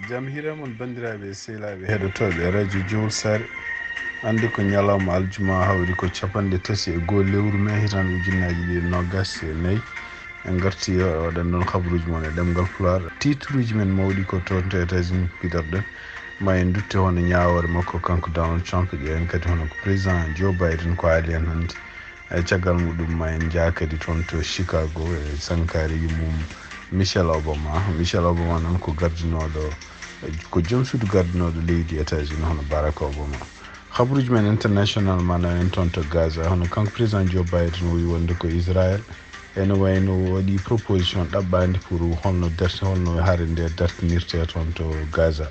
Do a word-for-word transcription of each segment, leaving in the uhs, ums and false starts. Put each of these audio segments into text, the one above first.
Jam hiire mon, banndiraaɓe e sehilaaɓe heɗotooɓe Radio Jowol Saare. Hannde ko ñalawma aljuma, hawri ko capanɗe tati e goo lewru mee, hitaande ujunnaaji ɗiɗi e noogaas e nayi. En ngarti e waɗande on habaruuji mon e ɗemngal Pulaar. Titruuji men mawɗi ko toon to États-Unis piɗorɗen. Ma en ndutte hono ñaawoore makko kanko Donald Trump, ƴeewen kadi hono ko président Joe Biden ko haali en hannde. E caggal muɗum ma en njah kadi toon to Chicago e sankaare yummum Michelle Obama. Michelle Obama noon ko gardinooɗo, ko joom suudu gardinooɗo leydi États-Unis hono Barack Obama. Habaruuji men international ma nawen toon to Gaza, hono kanko président Joe Biden o wi wonde ko Israël ene wayno waɗi proposition ɗaɓɓaandi pour holno darti, holno hare nde dartinirte toon to Gaza.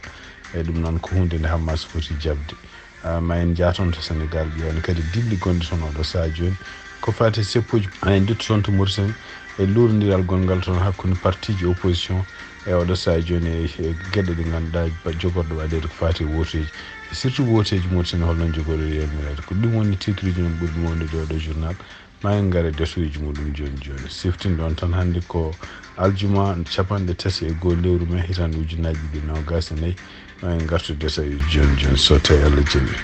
E ɗum noon ko huunde nde Hamas foti jaɓde. Ah, ma en njah toon to Sénégal, ƴeewen kadi dille gonɗe toon oɗo sahaa jooni. Ko faati e seppuuji, ma en ndutto toon to Mauritanie e luurondiral gongal toon hakkunde partiiji opposition e oɗo sahaa jooni e, e geɗe ɗe ngannduɗaa ba-, jogorɗe waɗeede ko faati e wooteeji. E surtout wooteeji Mauritanie holno jogori yamireede. Ko ɗum woni titruuji men ɓurɗi mawnude e oɗo journal. Ma en ngar e desuuji muɗum jooni jooni. Siftinde on tan hannde ko aljuma capanɗe tati e goo lewru mee hitaande ujunnaaji ɗiɗi e noogaas e nayi. Ma en ngartu desuuji jooni jooni so tawi Allah jaɓi.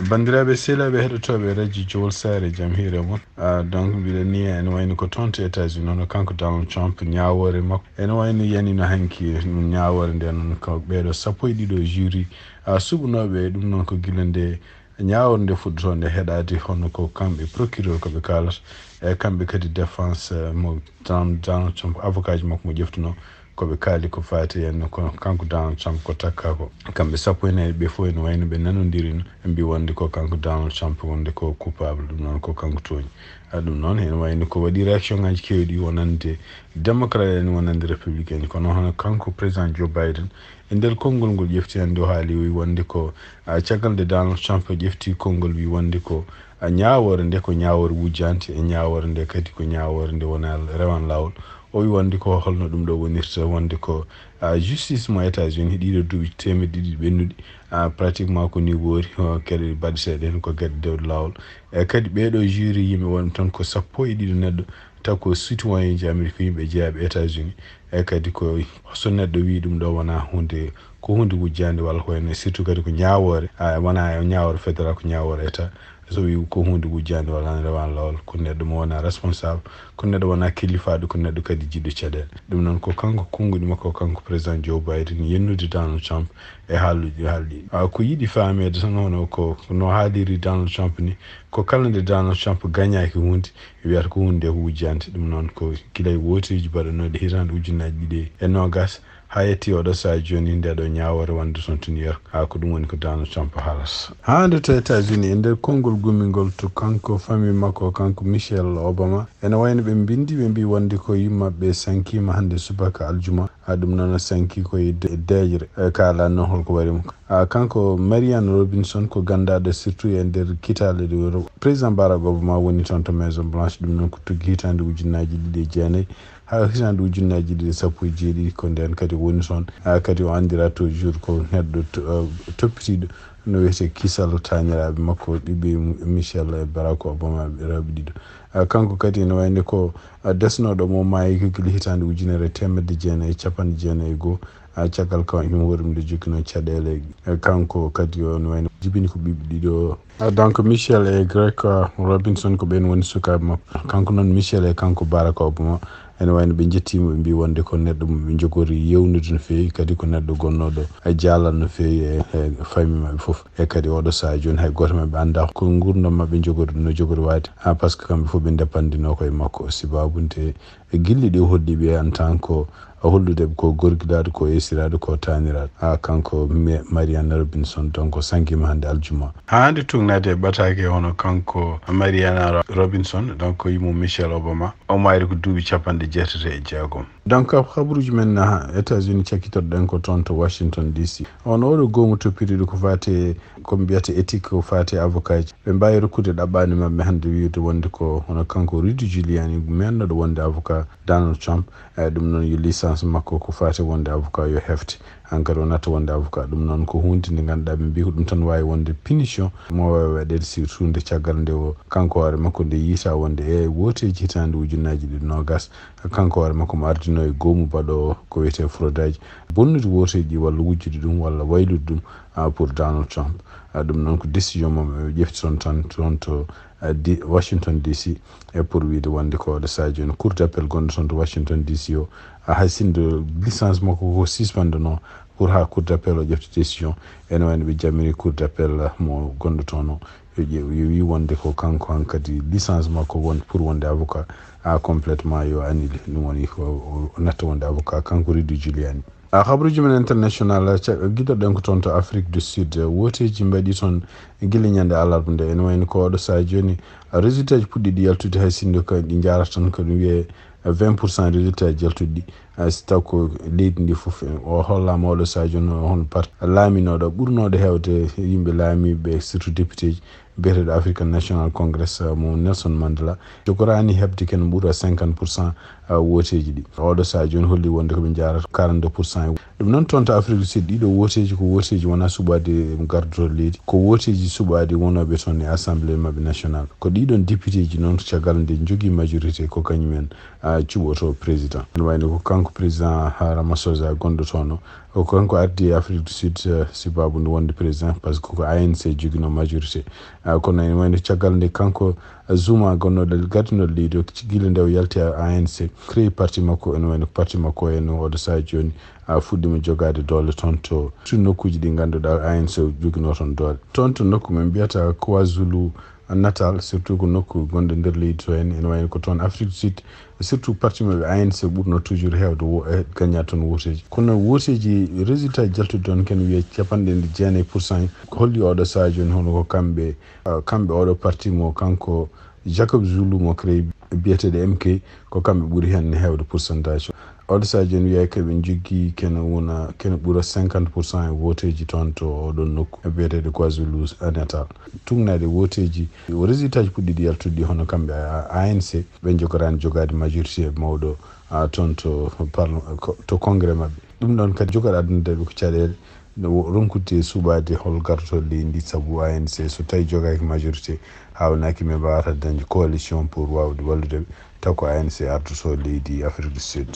Banndiraaɓe sehilaaɓe heɗotooɓe Radio Jowol Saare, jam hiire mon. Ah, donc, mbiɗen ni ene wayno ko toon to États-Unis, hono kanko Donald Trump, ñaawoore makko ene wayno yanino hanki ñaawoore nde noon ko ɓeeɗo sappo e ɗiɗo jury, ah, suɓunooɓe e ɗum noon ko gila nde ñaawoore nde fuɗɗotoo nde heɗaade, hono ko kamɓe procureur ko ɓe kaalata, e kamɓe kadi défense, eh, mo Donald, Donald Trump, avocat ji makko mo ƴeftunoo, ko ɓe kaali ko faati en ko kanko Donald Trump ko takka ko. Kamɓe sappo e nayi ɓe fof ene wayno ɓe nanondiri no, ɓe mbi wonde ko kanko Donald Trump wonde ko coupable, ɗum noon ko kanko tooñi. Ah, ɗum noon ene wayno ko waɗi réaction ngaji keewɗi wonande démocrate en, wonande républicain en. Kono hono kanko président Joe Biden e nder konngol ngol ƴefti hannde o haali o wi wonde ko, ah, caggal nde Donald Trump ƴefti konngol wi wonde ko, ah, ñaawoore nde ko ñaawoore wujjante e ñaawoore nde kadi ko ñaawoore nde wona rewan laawol. O wi wonde ko holno ɗum ɗo wonirta, wonde ko, ah, justice mo États-Unis ɗiɗo duuɓi teemedde ɗiɗi ɓennuɗi, ah, pratiquement ko ni woori, oh, kadi baɗeteeɗo heen ko geɗe dewɗe laawol. E kadi ɓeeɗo jury yimɓe wonɓe toon ko sappo e ɗiɗo neɗɗo, taw ko citoyen ji Amérique, yimɓe jeyaaɓe États-Unis. E kadi ko so neɗɗo wi ɗum ɗo wona hunde, ko hunde wujjande walla ko ene, surtout kadi ko ñaawoore, ah, wona ñaawoore fédéral, ko ñaawoore état. So wi ko hunde wujjande walla ana rewan laawol, ko neɗɗo mo wona responsable, ko neɗɗo wona kilifaɗo, ko neɗɗo kadi jiɗɗo caɗeele. Ɗum noon ko kanko konguɗi makko, kanko président Joe Biden, yennude Donald Trump e haalluji haalɗi. Ah, ko yiɗi faameede tan hono ko no haaliri Donald Trump ni, ko kala nde Donald Trump gañaaki hunde, wiyata ko hunde ko wujjante. Ɗum noon ko gila e wooteeji baɗanooɗi hitaande ujunnaaji ɗiɗi e noogaas, haa yetti oɗo sahaa jooni nde ɗo ñaawoore wonde toon to New York. Haa ko ɗum woni ko Donald Trump haalata. Haa nde to États-Unis e nder konngol gummingol to kanko famille makko, kanko Michelle Obama, ene wayno ɓe mbindi, ɓe mbi wonde ko yummaɓe sankiima hannde subaka aljuma. Haa ɗum noon sanki ko e de-, deeƴre. E kaala noon holko waɗi mo. Ah, kanko Marianne Robinson ko ganndaɗo surtout e nder kitaale ɗe wuro. Président Barack Obama woni toon to Maison Blanche, ɗum noon ko tuggi hitaande ujunnaaji ɗiɗi e jeenayi haa hitaande ujunnaaji ɗiɗi e sappo e jeeɗiɗi, ko ndeen kadi woni toon. Ah, kadi o anndira toujours ko neɗɗo to-, ah, toppitiiɗo no wiyetee kisal taaniraaɓe makko ɓiɓɓe Michelle e Barack Obama ɓe rewɓe ɗiɗo. Ah, kanko kadi ene wayde ko, ah, desnooɗo mo maayi ko gila hitaande ujunere e teemedde jeenayi e capanɗe jeenayi e goo. Ah, caggal kanko hoore mum nde jokkinoo caɗeele, eh, kanko kadi o no wayno jibini ko ɓiɓɓe ɗiɗo. Ah, donc Michelle e Greg, ah, Robinson ko ɓeen woni sukaaɓe makko. Kanko noon Michelle e kanko Barack Obama ene wayno ɓe njettiima, ɓe mbi wonde ko neɗɗo mo ɓe njogori yewnude no feewi, kadi ko neɗɗo gonnooɗo e jaalal no feewi e, e famille maɓɓe fof. E kadi oɗo sahaa jooni hay gooto maɓɓe anndaa ko nguurndam maɓɓe jogori no jogori waade. Ah, parce que kamɓe fof ɓe ndepandinoo ko e makko, sibaabu nde e gilli ɗi o holli ɓe en tant que hollude ɓe ko gorgilaaɗo, ko esiraaɗo, ko taaniraaɗo. Ah, kanko Me-, Marianne Robinson, donc, o sankiima hannde aljuma. Haa nde tuugnaade e ɓataake hono kanko Marianne Ro-, Robinson, donc, ko yummo Michelle Obama, o maayri ko duuɓi capanɗe jeetati e jeegom. Donc, habaruuji men, ah, États-Unis cakkitorɗen ko toon to Washington D C. On oɗo goomu toppitiiɗo ko faati e ko mbiyata éthique ko faati e avocat ji. Ɓe mbaawi rokkude ɗaɓɓaande maɓɓe hannde wiyde wonde ko hono kanko Rudy Giuliani meennoɗo wonde avocat Donald Trump. E ɗum noon yo licence makko ko faati wonde avocat yo hefte. Hankadi o natta wonde avocat. Ɗum noon ko huunde nde ngannduɗaa ɓe mbii ko ɗum tan waawi wonde punition mo waawi waɗeede, surtout nde caggal nde o kanko hoore makko nde yiita wonde e wooteeji hitaande ujunnaaji ɗiɗi noogas. Kanko hoore makko mo ardino e goomu baɗoowo ko wiyetee fraude aji, bonnude wooteeji ɗi walla wujjude ɗum walla waylude ɗum, ah, pour Donald Trump. Ah, ɗum noon ko décision mo ɓe ƴefti toon tan, toon to, ah, di-, Washington D C, e pour wiyde wonde ko oɗo sahaa jooni Cour d'appel gonɗo toon to Washington D C o, ah, hay sinno licence makko ko suspendeno pour haa Cour d'appel o ƴefta décision. Ene wayno ɓe jamiri Cour d'appel, ah, mo gonɗo toon o, yo ƴe-, yo wii wonde ko kanko hankadi licence makko won pour wonde avocat, ah, complètement yo annulé. Ɗum woni ko o, o natta wonde avocat kanko Rudy Giuliani. Ah, habaruuji men international, ca-, giɗoɗen ko toon to Afrique du Sud. Wooteeji mbaɗi toon gila ñande alarba nde. Ene wayno ko oɗo sahaa jooni, ah, résultat ji puɗɗiɗi yaltude, hay sinno ko ɗi njaarata tan ko ɗum wiyee vingt pour cent résultat ji yaltuɗi ɗi. Ah, si taw ko leydi ndi fof, eh, o hollaama oɗo sahaa jooni hono parti laaminooɗo ɓurnooɗo heewde yimɓe laamiiɓe, surtout député ji, biyeteeɗo African National Congress, uh, mo Nelson Mandela, jogoraani heɓde kene ɓura cinquante pour cent, uh, wooteeji ɗi. Oɗo sahaa jooni holli wonde ko ɓe njaarata quarante-deux pour cent. Ɗum noon toon to Afrique du Sud, ɗiɗo wooteeji ko wooteeji wonaa suɓaade gardoto leydi, ko wooteeji suɓaade wonooɓe toon e assemblée maɓɓe national. Ko ɗiɗon député ji noon caggal nde njogii majorité ko kañum en, uh, cuɓoto président. Ene wayno ko kanko président Ramaphosa gonɗo toon o, o ko kanko ardi e Afrique du Sud, eh, sababu nde wonde président, par ce que ko A N C joginoo majorité. Ah, kono ene wayno caggal nde kanko, eh, Zuma gonnooɗo, gardinooɗo leydi o, gila nde o yalti e A N C, créé parti makko, ene wayno ko parti makko o, ene oɗo sahaa jooni, ah, fuɗɗiima jogaade doole toon to, to nokkuuji ɗi ngannduɗaa A N C o joginoo toon doole. Toon to nokku men mbiyata KwaZulu Natal, surtout ko nokku gonɗo nder leydi to en, ene wayno ko toon Afrique du Sud, surtout parti maɓɓe A N C ɓurno toujours heewde wo-, eh, gaña toon wooteeji. Kono wooteeji, résultat jaltuɗi toon ken wiye capanɗe jeenayi pour cent, ko holli oɗo sahaa jooni hono ko kamɓe, ah, kamɓe oɗo parti mo kanko Jacob Zulu mo créé biyeteeɗo M K, ko kamɓe ɓuri heen heewde pourcentage. Oɗo sahaa jooni wiyaay ko ɓe njogii kene wona, kene ɓura cinquante pour cent e wooteeji toon to oɗon nokku biyeteeɗo KwaZulu Natal. Tuugnaade wooteeji, o résultat ji puɗɗiɗi yaltude ɗi, hono kamɓe A N C, ɓe njogoraani jogaade majorité mawɗo, ah, toon to parle-, ko, to congrès maɓɓe. Ɗum ɗoon kadi jogori addande ɓe ko caɗeele, no wo-, ronkude suɓaade hol gartotoo leydi ndi, sabu A N C so tawi jogaaki majorité, haawnaaki, ɓe mbaawata dañde coalition pour waawde wallude ɓe, taw ko A N C ardotoo leydi Afrique du Sud.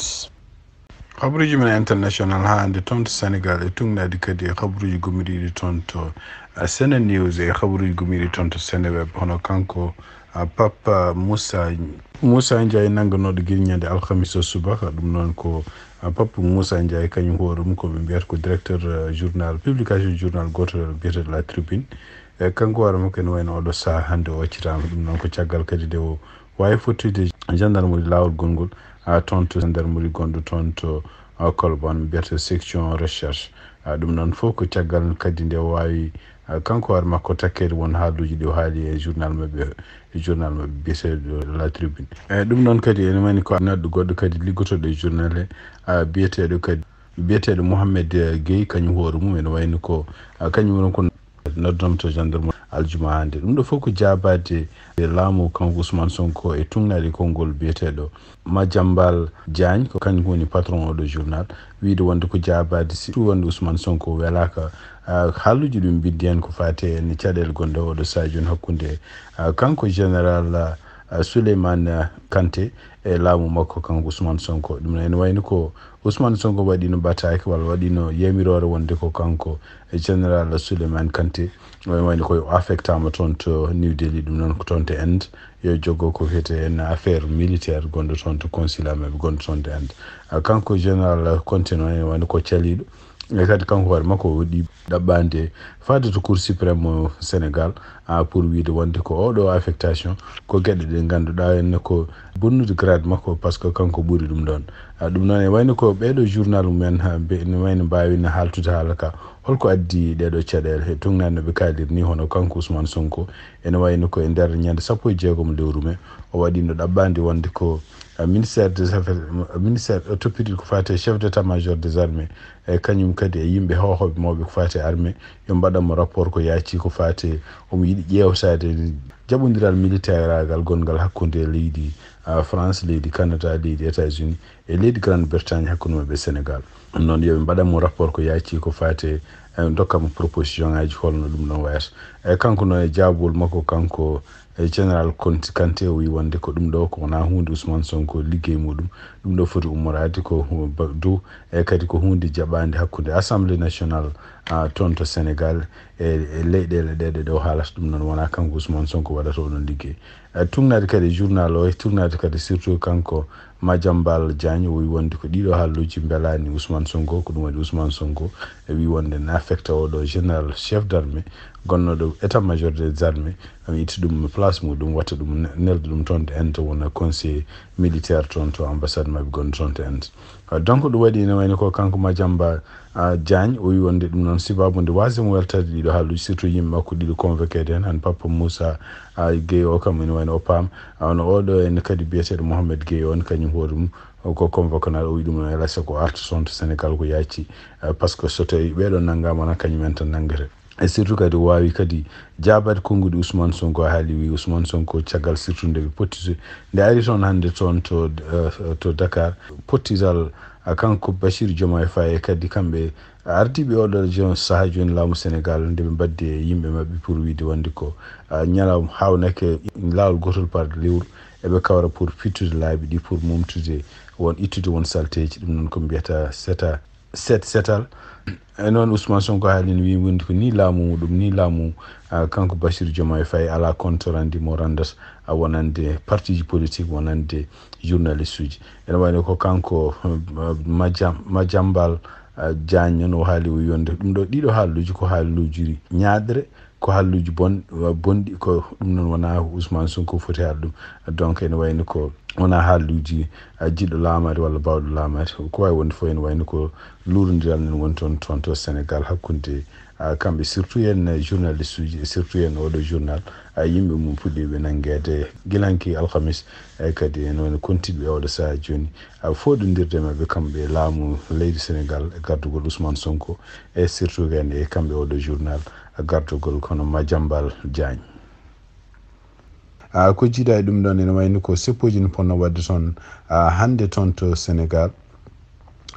Habaruuji men international haa hannde toon to Sénégal, e tuugnaade kadi e habaruuji gommiiɗi toon to, ah, Sene News, e habaruuji gommiiɗi toon to Seneweb, hono kanko, ah, Papa Moussa, Moussa Ndiaye nannganooɗo gila ñande alhamis o subaka. Ɗum noon ko, ah, Papa Moussa Ndiaye, kañum hoore mum ko ɓe mbiyata ko directeur, ah, journal, publication journal gooto biyeteeɗo La Tribune. E kanko hoore makko ene wayno oɗo sahaa hannde o accitaama. Ɗum noon ko caggal kadi nde o waawi fottoyde gendarmerie laawol gongol, ah, toon to gendarmerie gonɗo toon to, ah, Colobane, mbiyata section recherche. Ah, ɗum noon fof ko caggal kadi nde o waawi, ah, kanko hoore makko takkeede won haaluuji ɗi o haali e journal maɓɓe, e journal maɓɓe biyeteeɗo La Tribune. Eyi, ɗum noon kadi ene wayni ko neɗɗo goɗɗo kadi liggotooɗo e journal he, ah, biyeteeɗo kadi, biyeteeɗo Mohamed, eh, Gueye, kañum hoore mum ene wayni ko, ah, kañum woni ko noddanto gendarmerie aljuma hannde. Ɗum ɗo fof ko jaabaade e laamu kanko Ousmane Sonko e tuugnaade konngol biyeteeɗo Madiambal Diagne, ko kañum woni patron oɗo journal, wiyde wonde ko jaabaade, surtout wonde Ousmane Sonko welaaka, ah, haaluuji ɗum mbinndi heen ko faati e caɗeele gonɗe oɗo sahaa jooni hakkunde, ah, kanko général, ah, Souleymane Kanté e laamu makko kanko Ousmane Sonko. Ɗum ene wayni ko Ousmane Sonko waɗiino ɓataake walla waɗiino yamiroore wonde ko kanko e général Souleymane Kanté, ene wayni ko o affectaama toon to New Delhi, ɗum noon ko toon to Inde, yo joggo ko wiyetee en affaire militaire gonɗo toon to consulat maɓɓe gonɗo toon to Inde. Ah, kanko général Kanté noon ene wayni ko caliiɗo. E kadi kanko hoore makko o waɗi ɗaɓɓaande faade to Cour suprême mo Sénégal, ah, pour wiyde wonde ko oɗo affectation ko geɗe ɗe ngannduɗaa en ko bonnude grade makko, par ce que kanko ɓuri ɗum ɗoon. Ah, ɗum noon e wayno ko ɓeeɗo journal mumen, ha, ɓe, ene wayno mbaawino haaltude haala ka. Holko addi ɗeeɗo caɗeele? He tuugnaade no ɓe kaaliri ni, hono kanko Ousmane Sonko, ene wayno ko e nder ñande sappo e jeegom lewru me, o waɗiino ɗaɓɓaande wonde ko, ah, ministère des affaires, ministère, o toppiti ko faati e chef d'état-major des armées, e kañum kadi e yimɓe hoohooɓe mawɓe ko faati e armée, yo mbaɗan mo rapport ko yaaci ko faati e omo yiɗi ƴeewtaade jaɓondiral militaire agal gonngal hakkunde leydi, ah, France, leydi Canada, leydi États-Unis e leydi Grande-Bretagne, hakkunde maɓɓe e Sénégal. Noon yo ɓe mbaɗan mo rapport ko yaaci ko faati e, dokkamo proposition aji holno ɗum ɗon wayata. E kanko noon e jaabol makko, kanko e général Conti Kanté, o wi wonde ko ɗum ɗo ko wona huunde Ousmane Sonko liggey muɗum. Ɗum ɗo foti ummoraade ko hu-, ba-, dow, e kadi ko huunde jaɓaande hakkunde Assemblée nationale, a, toon to Sénégal e, e leyɗeele ɗe ɗe ɗo haalata. Ɗum noon wona kanko Ousmane Sonko waɗata oɗon liggey. E, tugnaade kadi journal o, e tugnaade kadi surtout kanko Madiambal Diagne, o wi wonde ko ɗiɗo haalluuji mbelaani Ousmane Sonko. Ko ɗum waɗi Ousmane Sonko e wi wonde ne affecta oɗo général chef d'armée gonnoɗo état major des armées, mi itti ɗum place muɗum, watta ɗum ne-, nelda ɗum toon to Inde, wona conseiller militaire toon to ambassade maɓɓe gonɗo toon to Inde. Ah, donc ɗum waɗi ene wayno ko kanko Madiambal, ah, Diagne, o wi wonde ɗum noon sibabu nde waasde mo weltade ɗiɗo haalluuji, surtout yimɓe makko ɗiɗo convoqué ɗen, han Papa Moussa, ah, Gueye o kam ene wayno o paam, ah, ono oɗo en kadi biyeteeɗo Mohamed Gueye on, kañum hoore mum o ko convoqué naɗo, o wi ɗum noon elasa ko arta toon to Sénégal ko yaaci, ah, par ce que so tawi ɓeɗo nanngama wona kañum en tan nanngete. E surtout kadi o waawi kadi jaabaade konnguɗi Ousmane Sonko. A haali wi Ousmane Sonko caggal surtout nde ɓe potti, nde ari toon hannde toon to, eh, to Dakar, pottital, ah, kanko Bassirou Diomaye Faye e kadi kamɓe ardiiɓe oɗo jo-, sahaa jooni laamu Sénégal nde ɓe mbaddi e yimɓe maɓɓe pour wiide wonde ko, ah, ñalawma haawnake laawol gootol par lewru eɓe kawra pour fittude laabi ɗi pour mumtude won ittude won salteeji. Ɗum noon ko mbiyata seta set setal. E noon Ousmane Sonko haalino wi wonde ko ni laamu muɗum, ni laamu, ah, kanko Bassirou Diomaye Faye ala kontorandi mo randata, ah, wonande partiji politique, wonande journaliste uji. Ene wayno ko kanko, ah, Madiam-, Madiambal, ah, Diagne noon o haali o wi wonde ɗum ɗo, ɗiɗo haalluuji ko haalluuji ñaaɗre, ko haalluuji bon-, bonɗi, ko ɗum noon wona Ousmane Sonko foti haalde ɗum. Donc ene wayno ko wona haalluuji, ah, jiɗɗo laamaade walla baawɗo laamaade. Ko waawi wonde fof ene wayno ko luurondiral nen woni toon, toon to Sénégal hakkunde, ah, kamɓe surtout en journaliste uji e surtout en oɗo journal, ah, yimɓe mum puɗɗiiɓe nanngeede gilanki alhamis, e kadi ene wayno kontiiɓe e oɗo sahaa jooni, ah, fooɗondirde maɓɓe kamɓe laamu leydi Sénégal e gardugol Ousmane Sonko e surtout en e kamɓe oɗo journal, ah, gardugol kono Madiambal Diagne. Ah, ko jiidaa e ɗum ɗon ene wayno ko seppooji no ponno waɗde toon, ah, hannde toon to Sénégal.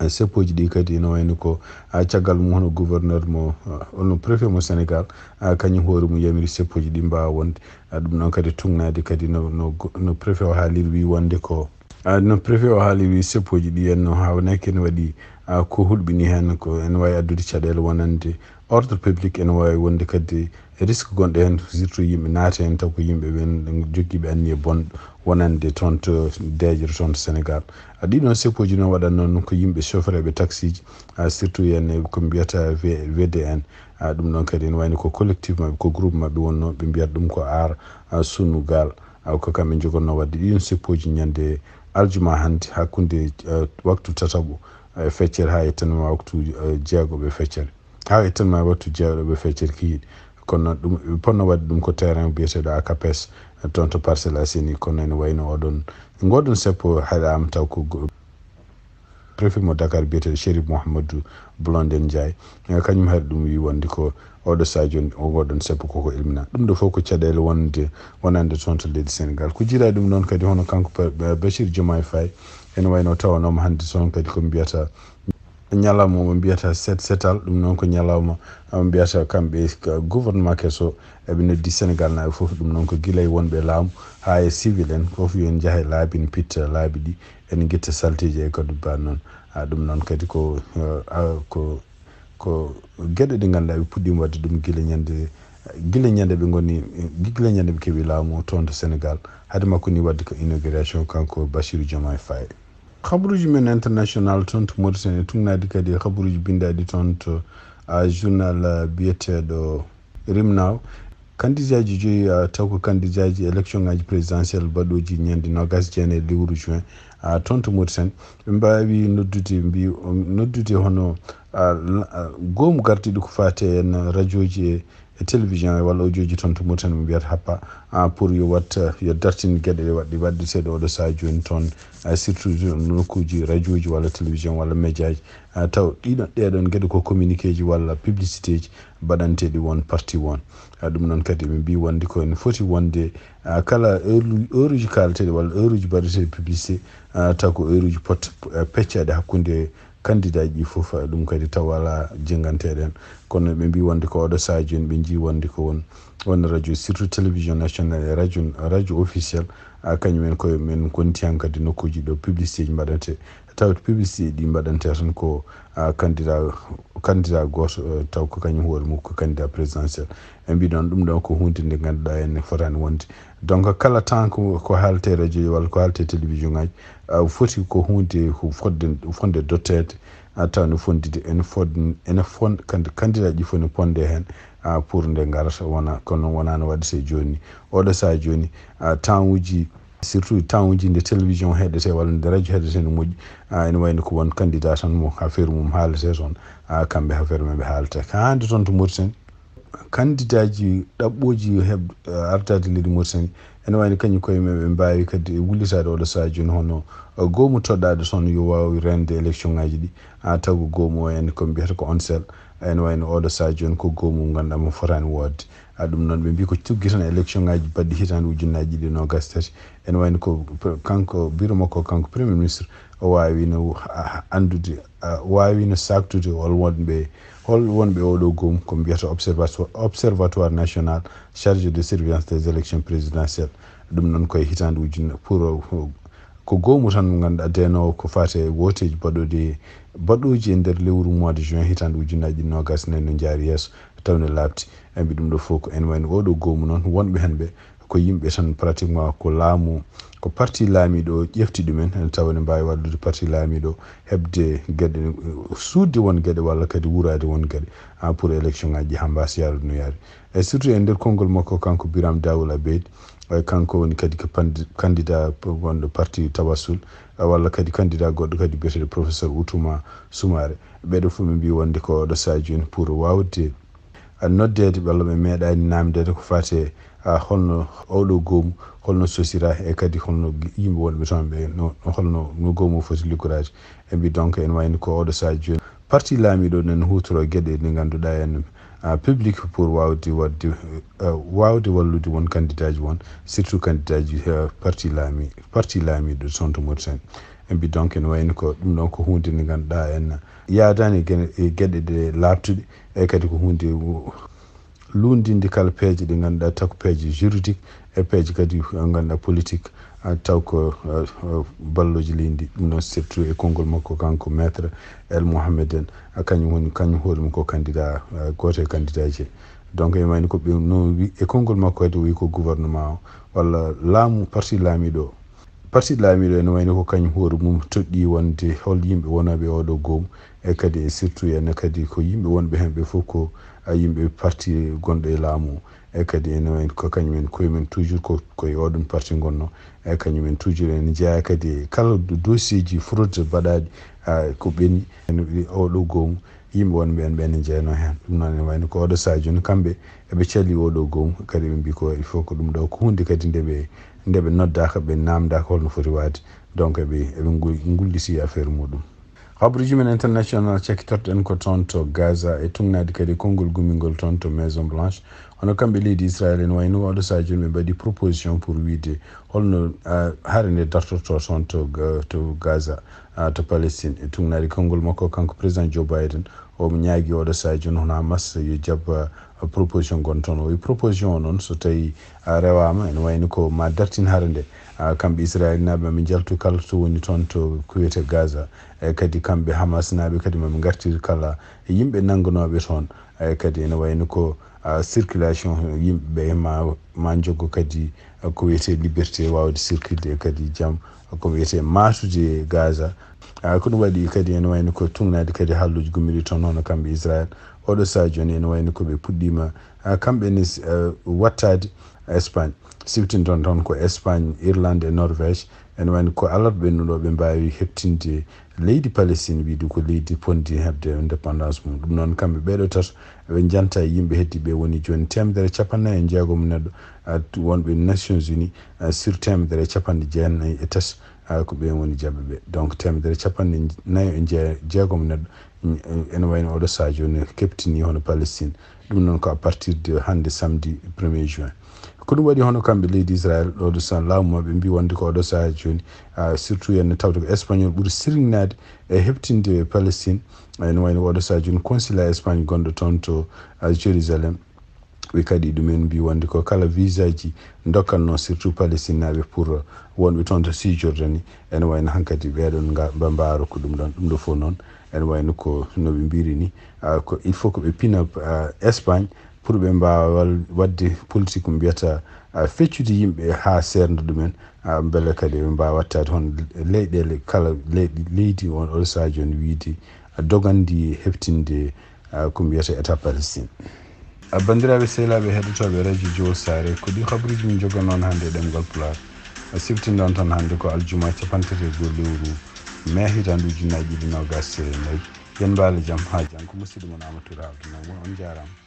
Eh, seppooji ɗi kadi ene wayno ko, ah, caggal mum hono gouverneur mo, ah, hono préfet mo Sénégal, ah, kañum hoore mum yamiri seppooji ɗi mbaawa wonde. Ah, ɗum noon kadi tugnaade kadi no, no go-, no préfet o haaliri wi wonde ko, ah, no préfet o haaliri wi seppooji ɗi en no haawnaki ene waɗi, ah, ko hulɓini heen ko ene waawi addude caɗeele wonande ordre public, ene waawi wonde kadi risque gonɗo heen, surtout yimɓe naata heen, taw ko yimɓe ɓen jogiiɓe anniye bonɗo wonande toon to deeƴre toon to Sénégal. Ah, ɗiɗon seppooji noon waɗat noon ko yimɓe chauffeur eɓe taxi ji, ah, surtout en e ko mbiyata V-, V D N. Ah, ɗum ɗon kadi ene wayno ko collectif maɓɓe, ko groupe maɓɓe wonno, ɓe mbiyata ɗum ko Aar, ah, Sunu Gaal. Ah, ko kamɓe njogotno waɗde ɗiɗon seppooji ñande aljuma hannde hakkunde, ah, waktu tataɓo, ah, e feccere haa yettanma waktu, ah, jeegoɓo e feccere. Haa yettanma waktu jeeɗo ɓe feccere kihiiɗe. Kono ɗum, ɓe ponno waɗde ɗum ko terrain biyeteeɗo A K P S, toon to Parcelles Assainies, kono ene wayno oɗon, ngoɗon seppo haɗaama taw ko go-, préfet mo Dakar biyeteeɗo Chérif Mouhamadou Blondin Ndiaye. Eh, kañum haɗi ɗum wi wonde ko oɗo sahaa jooni o ngoɗon seppo koko ilmina. Ɗum ɗo fof ko caɗeele wonde, wonande toon to leydi Sénégal. Ko jiidaa ɗum noon kadi hono kanko Ba-, Ba-, Bachir Diomaye Faye, ene wayno tawanooma hannde toon kadi ko mbiyata ñalawma mo mbiyata set setal, ɗum noon ko ñalawma mo mbiyata kamɓe ka gouvernement keso, eɓe noddi Sénégal naaɓe fof, ɗum noon ko gila e wonɓe laamu haa e civil en fof yo en njahe laabi, en pitta laabi ɗi, en ngitta salteeji e kadi baan noon. Ah, ɗum noon kadi ko, eh, ah, ko, ko geɗe ɗe ngannduɗaa ɓe puɗɗiima waɗde ɗum gila ñande, gila ñande ɓe ngoni, gila ñande ɓe keɓi laamu toon to Sénégal, hade makko ni waɗde ko inauguration kanko Bassirou Diomaye Faye. Habaruuji men international toon to Mauritanie, tugnaade kadi e habaruuji binndaaɗi toon to, ah, journal, ah, biyeteeɗo Rimnaaw. Kandidaaji joyi, ah, taw ko kandidaaji élection ngaaji présidentielle baɗooji ñande noogaas e jeenayi lewru juin, ah, toon to Mauritanie. Ɓe mbaawi noddude, mbi-, noddude hono, ah, la-, ah, goomu gardiiɗo ko faati e rajooji e e télévision e walla audioji toon to Mauritanie mo mbiyata happa, ah, pour yo watta, yo dartin geɗe ɗe waɗɗi waɗde seeɗa oɗo sahaa jooni toon, ah, surtout nokkuuji radioji walla télévision walla médiaji, ah, taw ɗiɗon, ɗeɗon geɗe ko communiqué ji walla publicité ji baɗanteɗi won parti won. Ah, ɗum noon kadi ɓe mbi wonde ko ene foti wonde, ah, kala heure, heure uji kaalateɗi walla heure uji baɗeteɗi publicité, ah, taw ko heure uji pot-, ah, peccaɗi hakkunde candidat ji ɗi fof, ɗum kadi taw alaa jennganteeɗo heen. Kono ɓe mbii wonde ko oɗo sahaa jooni ɓe njii wonde ko won, won radio, surtout télévision nationale e radio, radio officiel, a, kañum en koye men ngonti heen kadi nokkuuji ɗo publicité ji mbaɗantee. Tawde publicité ɗi mbaɗantee tan ko, a, candidat, candidat gooto, eh, taw ko kañum hoore mum ko candidat présidentiel. Ɓe mbii noon ɗum ɗoon ko huunde nde ngannduɗaa ene fotaani wonde. Donc kala temps ko, ko haaletee radio ji walla ko haaletee télévision ngaji, a, foti ko huunde ko fodde, fodde dotteede, a, taw ne fondide, ene fod-, ene fon-, kandi-, candidat ji foti ne ponde heen, a, pour nde ngarata wona, kono wonaa no waɗetee jooni. Oɗo sahaa jooni, a, temps uji, surtout temps uji nde télévision heɗetee walla nde radio heɗetee no moƴƴi, a, ene wayno ko won candidat tan mo affaire mum haaletee toon, a, kamɓe affaire maɓɓe haalata. Ka hannde toon to Mauritanie, candidat ji ɗaɓɓooji heɓ-, ardaade leydi Mauritanie, ene wayno kañum koye mumen ɓe mbaawi kadi wullitaade oɗo sahaa jooni hono, eh, goomu toɗɗaaɗo toon yo waaw reende élection ngaji ɗi. A, taw ko goomu o en ko mbiyata ko ONCEL. Ene wayno oɗo sahaa jooni ko goomu mo ngannduɗaa mo fotaani woodde. A, ɗum noon ɓe mbii ko tuggi tan élection ngaji baɗɗi hitaande ujunnaaji ɗiɗi e noogaas e tati. Ene wayno ko pr-, kanko bureau makko, kanko premier ministre, o waawino, a, anndude, a, waawino saaktude hol wonɓe, hol wonɓe oɗo goomu ko mbiyata observatoire, observatoire national chargé de surveillance des élections présidentielles. Ɗum noon koye hitaande ujunna pour, uh, ko goomu tan mo ngannduɗaa deenoowo ko faati e wooteeji baɗooɗi, baɗooji e nder lewru mois de juin hitaande ujunnaaji ɗiɗi e noogaas e nayi no njaari yeeso, taw ne laaɓti. Ɓe mbii ɗum ɗo fof ko ene wayno oɗo goomu noon, wonɓe heen ɓe ko yimɓe tan pratiquement ko laamu, ko parti laamiiɗo o ƴefti ɗumen, ene tawa ene mbaawi wallude parti laamiiɗo heɓde geɗe, suuɗde won geɗe walla kadi wuraade won geɗe, a, pour élection ngaji ɗi haa mbaasa yaarude no yaari. E surtout e nder konngol makko kanko Birame Daoul Abeid, e kanko woni kadi ko pandi-, candidat p-, wonɗo parti Tawassul, e walla kadi candidat goɗɗo kadi biyeteeɗo professeur Outouma Soumaré. Ɓeeɗo fof ɓe mbii wonde ko oɗo sahaa jooni pour waawde a, noddeede walla ɓe meeɗaani naamndeede ko faati e, a, holno oɗo goomu, holno sosiraa e kadi holno gi-, yimɓe wonɓe toon ɓe, no, no, holno no goomu o foti liggoraade. Ɓe mbii donc ene wayno ko oɗo sahaa jooni parti laamiiɗo o ene huutoroo geɗe ɗe ngannduɗaa en, a, public pour waawde waɗde, a, waawde wallude won candidat ji won, surtout candidat ji, a, parti laami-, parti laamiiɗo toon to Mauritanie. Ɓe mbii donc ene wayno ko ɗum ɗoon ko huunde nde ngannduɗaa en yaadaani e gene-, e geɗe ɗe laaɓtuɗe, e kadi ko huunde wo-, luunndinde kala peeje ɗe ngannduɗaa taw ko peeje juridique e peeje kadi ɗe ngannduɗaa politique, a, taw ko, a, a, ballooji leydi. Ɗum noon surtout e konngol makko kanko maître El Mohamed en, a, kañum woni, kañum hoore mum ko candidat, a, gooto e candidat ji. Donc ene wayno ko ɓe no wi-, e konngol makko kadi o wi ko gouvernement o walla laamu parti laamiiɗo o. Parti laamiiɗo ene wayno ko kañum hoore mum toɗɗii wonde hol yimɓe wonooɓe e oɗo goomu, e kadi e surtout ene kadi ko yimɓe wonɓe heen ɓe fof ko, a, yimɓe parti gonɗo e laamu o. E kadi ene wayno ko kañum en koye men toujours ko koye oɗon parti ngonno. E kañum en toujours ene jeyaa kadi e kala do-, dossier ji fraude mbaɗaaɗi, a, ko ɓenni. Ene oɗo goomu yimɓe wonɓe heen ɓe ene njeyanoo heen. Ɗum noon ene wayno ko oɗo sahaa jooni kamɓe eɓe calii oɗo goomu, kadi ɓe mbii ko il faut ko ɗum ɗo ko huunde kadi nde ɓe, nde ɓe noddaaka, ɓe naamndaaka holno foti waade. Donc eɓe, eɓe ngu-, ngulliti affaire muɗum. Habruuji men international cakkitorɗen ko toon to Gaza e tuugnaade kadi konngol gummingol toon to Maison Blanche. Hono kamɓe leydi Israël ene wayno oɗo sahaa jooni ɓe mbaɗi proposition pour wiide holno, a, hare nde dartortoo toon to Ga-, to Gaza, a, to Palestine. E tuugnaade konngol makko kanko président Joe Biden, omo ñaagii oɗo sahaa jooni hono Hamas yo jaɓ, a, proposition gonɗo toon. O wi proposition o noon so tawii, a, rewaama ene wayno ko ma dartin hare nde. A, kamɓe Israël naaɓe maɓe njaltu kala to woni toon to ko wiyetee Gaza. E kadi kamɓe Hamas naaɓe kadi maɓe ngartir kala yimɓe nannganooɓe toon. E kadi ene wayno ko, a, circulation yimɓe ɓe ma, ma njoggo kadi, a, ko wiyetee liberté waawde circulde e kadi jam, ko wiyetee maatude Gaza. A, ko ɗum waɗi kadi ene wayno ko tuugnaade kadi halluuji gummiiɗi toon hono kamɓe Israël. Oɗo sahaa jooni ene wayno ko ɓe puɗɗiima, a, kamɓe ne, a, wattaade Espagne. Siwtinton toon ko Espagne, Irlande e Norvège. Ene wayno ko alarɓe ɓennuɗo ɓe mbaawi heɓtinde leydi Palestine, wiide ko leydi ponndi heɓde indépendance mum. Ɗum noon kamɓe ɓeeɗo tato ɓe njanta e yimɓe heddiiɓe woni jooni teemedere capanɗe nayi e jeegom neɗɗo, a, wonɓe Nations Unies, a, sur teemedere capanɗe jeenayi e tati, a, ko ɓeen woni jaɓɓe ɓe. Donc teemedere capanɗe nayi e jee-, jeegom neɗɗo, mm, ene wayno oɗo sahaa jooni keɓtini hono Palestine. Ɗum noon ko à partir de hannde samedi premier juin. Ko ɗum waɗi hono kamɓe leydi Israel ɗo ɗo san laamu maɓɓe mbi wonde ko oɗo sahaa jooni, ah, surtout ene tawde ko Espagnol ɓuri sirinaade e heɓtinde Palestine. Ene wayno oɗo sahaa jooni consulat Espagne gonɗo toon to, ah, Jérusalem. Ɓe kadi ɗumen mbi wonde ko kala visa ji dokkatno surtout Palestine naaɓe pour wonɓe toon to Cisjordanie. Ene wayno hankadi ɓeɗon nga mba mbaaro ko ɗum ɗon, ɗum ɗo fof noon ene wayno ko no ɓe mbiri ni, ah, ko il faut ko ɓe pina, ah, Espagne pour ɓe mbaawa wal-, waɗde politique mbiyata, ah, feccude yimɓe haa seernda ɗumen, ah, mbele kadi ɓe mbaawa wattaade hono leyɗeele kala leyɗe, leydi on oɗo sahaa jooni wiyde, ah, dogandi heɓtinde, ah, ko mbiyata État Palestine. Ah, banndiraaɓe sehilaaɓe heɗotooɓe radio Jowol Saare, ko ɗi habaruuji min njogonoon hannde e ɗemngal Pulaar. Ah, siftinɗon tan hannde ko aljuma capanɗe tati e goho lewru mee hitaande ujunnaji ɗiɗi nogas e nayi. Yen mbaale jam haa janngo. Musidɗo mon Amadou Touré Abdou Nango, on njaaraama.